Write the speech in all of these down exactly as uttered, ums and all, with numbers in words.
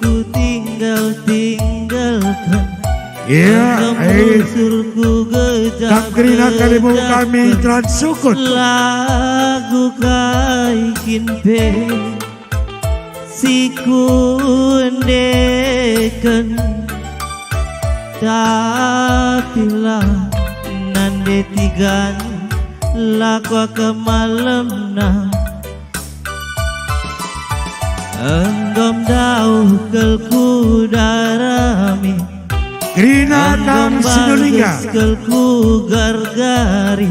Ku tinggal-tinggalken. Ya, eh, kam kerina kalimu kami Trans Sukut. Lagu kai kin pe si kuendeken, tapilah nande tigan lako ke malemna. Enggo ndauh kal ku darami. Kerina kam Sinulingga. Enggo bages kal ku gargari.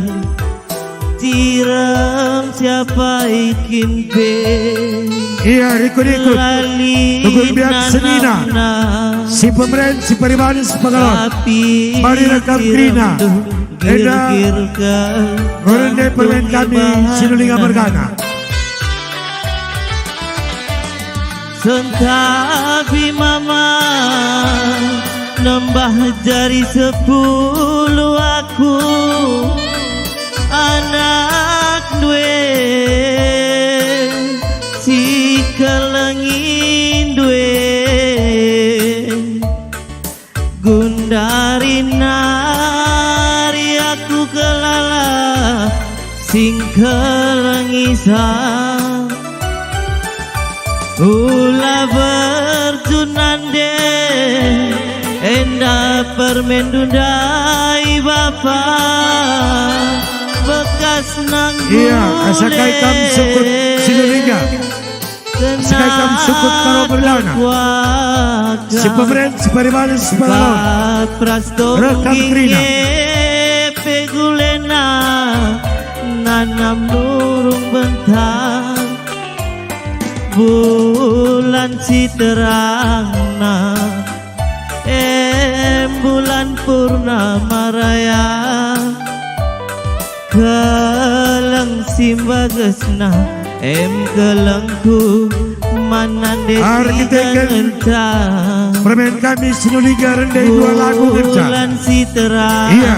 Tirem siapa ikin pe. Ia rikut-rikut. Tugu biak senina. Si pemeren, si paribanen, si pengalon. Mari rekam kerina. Enda ngerende permen kami Sinulingga mergana. Sentabi mama nembah jari sepuluh aku, anak ndue si kelengi ndue. Gundari nari aku kelala singkelengisa. Ula berjunande enda permendu ndai bapa bekas nanggu. Ia, asa kai kam sukut Sinulingga. Sekai kam sukut karo berdana. Si pemeren, si paribanen, si pengalon. Rekam kerina. Pegulena nanam nurung bentang. Bulan si terangna, em bulan purnama raya. Keleng si mbagesna, em kelengku man nande. Mari kita tiga ngenca. Permen kami Sinulingga rende dua lagu ngenca. Bulan si terang. Ia,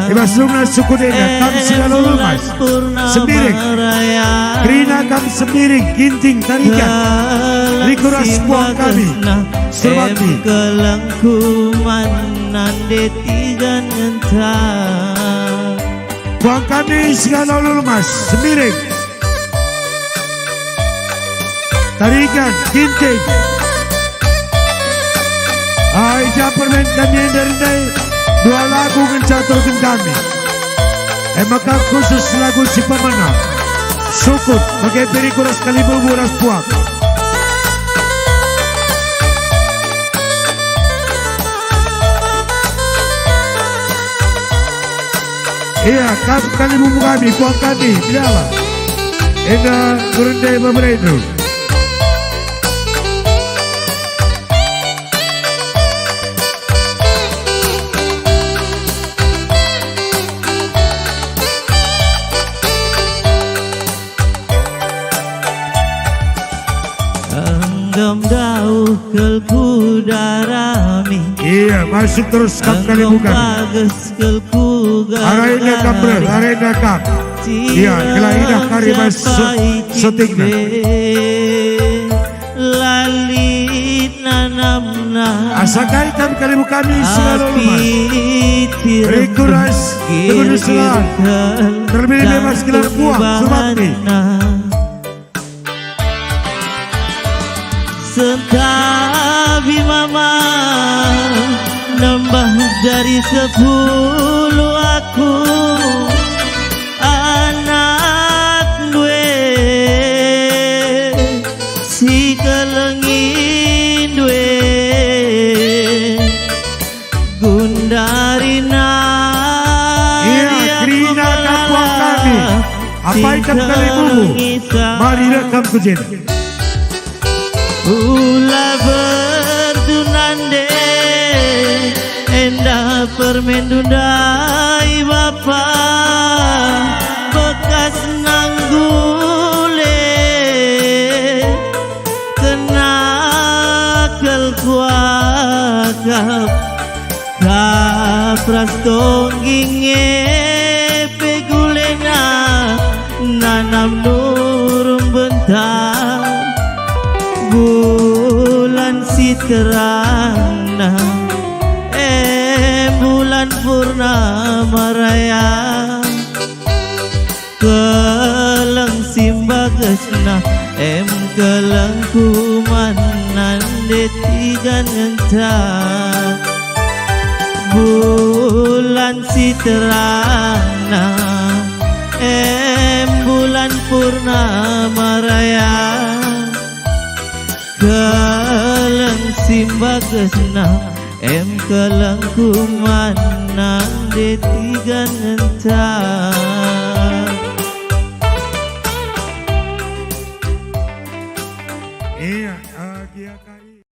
i bas rumah suku denda, kam si lalu lemas. Sembiring. Kerina kam Sembiring, Ginting, Tarigan. Rikuras puang kami. Serbati. Em kelengku man nande tiga ngenca. Puang kami si lalu lemas, Sembiring. Tarigan, Ginting. Ai, ja permen kami enda rende, dua lagu ngenca aturken kami. E maka khusus lagu si pemena. Sukut, bage pe rikuras kalibubu ras puang. Ia, kam kalibubu kami, puang kami, bidalah. Enda ngerende beberendu. Enggam dauh kelku darami. Ia, masuk terus kam kalibubu kami. Enggam bages kelku gargara. Arenda kam, ber, arenda kam. Ia, gelah idah kari bas so-, sotingna. Lalit nanamna. Asa kai kam kalibubu kami si lalu lemas. Rikuras, teguh selam. Terlebih bebas gelar puang, surbakti. Sentabi mama nembah jari sepuluh aku, anak ndue si kelengi ndue. Gundari nari. Ia, kerina kapuang kami. Apai kam kalibubu. Mari rekam ku jenda. Ula berdunande, enda permendu ndai bapa, bekas nanggule. Kena kel kuakap, kapras tongging nge pe gulena, nanam nurung bentang. Bulan si terangna, em bulan purnama raya. Keleng si mbagesna, em kelengku man nande tiga ngenca. Bulan si terangna, em bulan purnama raya. Keleng si mbagesna, em kelengku man nande tiga ngenca.